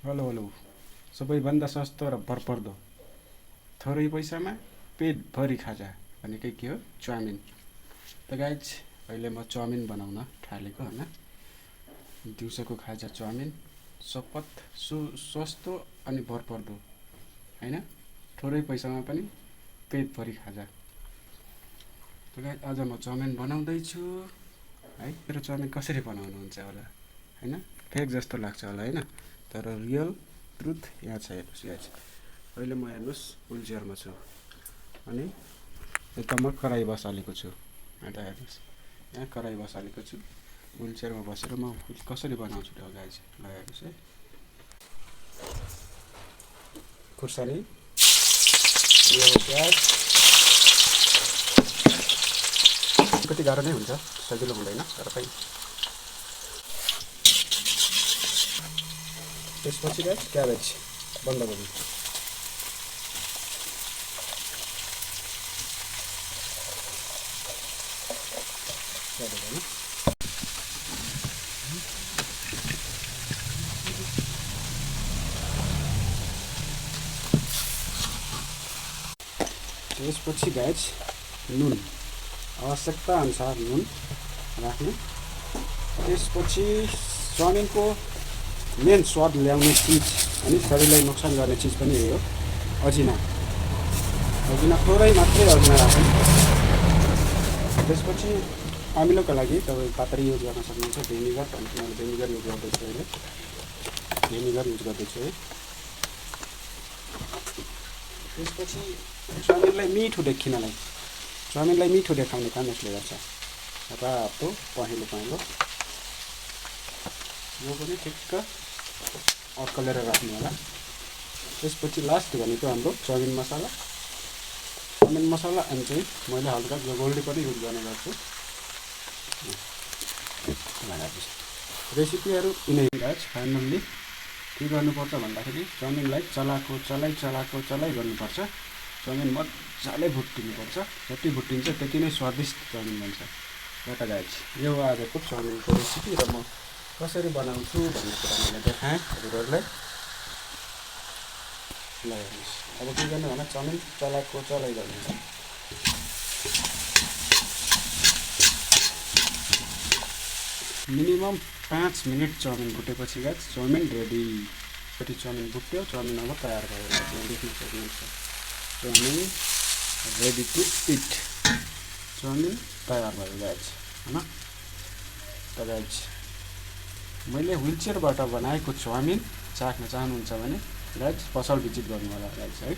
Hello hello सबैभन्दा सस्तो र भरपर्दो थोरै पैसामा पेटभरि खाजा भनेकै के हो? चाउमिन। त गाइज अहिले म चाउमिन बनाउन थालेको होइन। दिउँसोको खाजा चाउमिन सपत सस्तो अनि भरपर्दो होइन, थोरै पैसामा पनि पेटभरि खाजा। त गाइज आज म चाउमिन बनाउँदैछु है। मेरो चाउमिन कसरी बनाउनुहुन्छ होला होइन, फेक जस्तो लाग्छ होला होइन, तर रियल ट्रुथ यहाँ छ। हेर्नुहोस् गाइज, अहिले म हेर्नुहोस् विलचेयरमा छु अनि यता म कराई बसालेको छु। अन्त हेर्नुहोस् यहाँ कराई बसालेको छु, विलचेयरमा बसेर म कसरी बनाउँछु त गाइज ल हेर्नुहोस् है। खुर्सानी, प्याज, कति गाह्रो नै हुन्छ, सजिलो हुँदैन तर खै। त्यसपछि गाइज क्याबेज, बन्दाकोपी, त्यसपछि गाइज नुन, आवश्यकता अनुसार नुन राख्नु। त्यसपछि चाउमिनको मेन स्वाद ल्याउने चिज अनि शरीरलाई नोक्सान गर्ने चिज पनि हो अजिना। अजिना थोरै मात्रै अजिना राख्नु। त्यसपछि अमिलोको लागि तपाईँ पातरी युज गर्न सक्नुहुन्छ, भेनिगर, मैले भेनिगर युज गर्दैछु अहिले, भेनिगर युज गर्दैछु है। त्यसपछि चाउमिनलाई मिठो देखिनलाई, चाउमिनलाई मिठो देखाउने काम यसले गर्छ। रातो पहेँलो पहेँलो यो पनि ठिक्क अड्कलेर राख्नु होला। त्यसपछि लास्ट भनेको हाम्रो चाउमिन मसला। चाउमिन मसला अनि चाहिँ मैले हल्का गोल्डी पनि युज गर्ने गर्छु। रेसिपीहरू यिनै गाइज। फाइनल्ली के गर्नुपर्छ भन्दाखेरि चाउमिनलाई चलाइ गर्नुपर्छ। चाउमिन मजाले भुट्टिनुपर्छ, जति भुट्टिन्छ त्यति नै स्वादिष्ट चाउमिन बन्छ। र त गाइज यो आजको चाउमिनको रेसिपी र म कसरी बनाउँछु भन्ने कुरा मैले देखाएँ हजुरहरूलाई। ल हेर्नुहोस्, अब के गर्ने भने चाउमिन चलाइ गर्नुहुन्छ। मिनिमम 5 मिनट चाउमिन भुटेपछि गाइज चाउमिन रेडी। कति चाउमिन भुट्यो, चाउमिन अब तयार भयो, देख्न सक्नुहुन्छ। Chow mein ready to eat, chow mein तयार भयो गाइज होइन। त गाइज मैले विलचेयरबाट बनाएको चाउमिन चाख्न चाहनुहुन्छ भने गाइज पसल भिजिट गर्नु होला गाइज है।